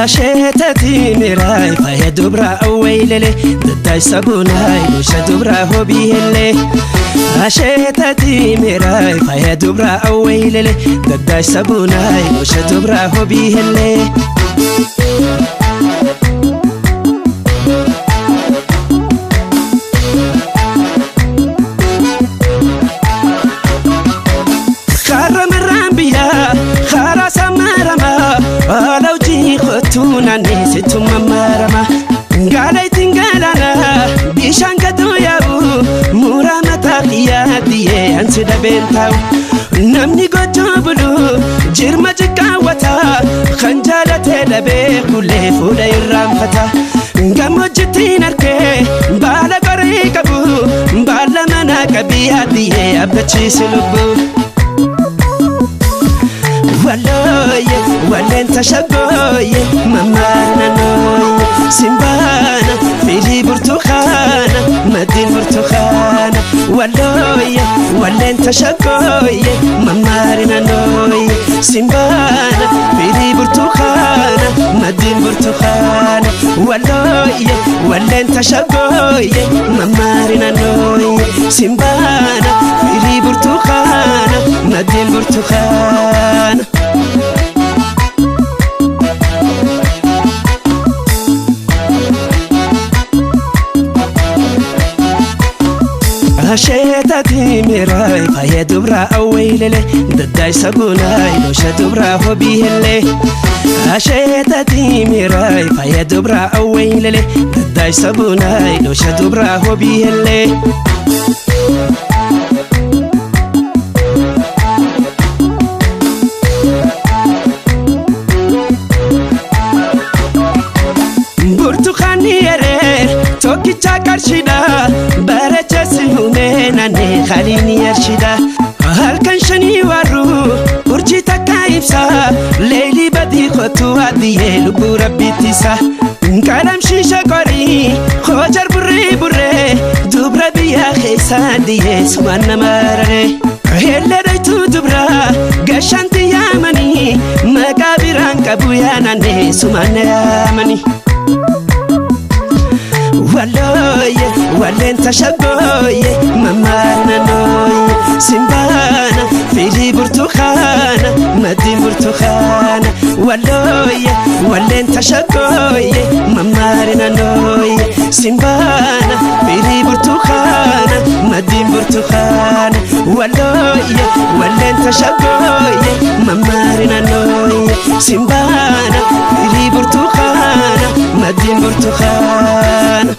Asheetati miiraay faaya dubraa awweelele daddaay sabuunaay lusha dubraa hobii hellee. Asheetati miiraay faaya dubraa awweelele daddaay sabuunaay lusha dubraa hobii hellee. Karaa biyyaa karaa samaramaa haala hojii kottuu naannee situ mamarama. Gaala ittiin galaana bishaan gadoo yaa'u muraa mataa kiyyaa diyyee ansi dhabeen taa'u. Namni gochuu bulu jirma jiqqaawwata kan jaalatee dhabee kulee fuula irraanfata. Gammoojjittiin arkee baala qoree qabu baala manaa qabii adiyyee abdachiisi lubbuu. Walooye walleen tashaggooye mamaarnanooye simbaana firii burtukaana maddiin burtukaana. Walooye walleen tashaggooye mamaarnanooye simbaana firii burtukaana maddiin burtukaana. Walooye walleen tashaggooye mamaarnanooye simbaana firii burtukaana maddiin burtukaana. Asheetati miiraay faaya dubraa awweelele daddaay sabuunaay lusha dubraa hobii hellee. Asheetati miiraay faaya dubraa awweelele daddaay sabuunaay lusha dubraa hobii hellee. Burtukaanni ereer tokkicha qarshiidha bareechessi humee naannee khaliin yarshidha. Halkan shanii warru urjii takka ibsa leelii badii kottu adiyyee lubbuu rabbiittisa. Qalam shiisha qorii hoojar burree burree dubra biyya keessa adiyyee sumaan nama raree. Helleetu dubra gashanti yaamanii maqaa biraan qabu yaanannee sumaan yaamanii. Walooye walleen tashaggooye mamaarnanooye simbaana firii burtukaana maddiin burtukaana. Walooye walleen tashaggooye mamaarnanooye simbaana firii burtukaana maddiin burtukaana. Walooye walleen tashaggooye mamaarnanooye simbaana firii burtukaana maddiin burtukaana.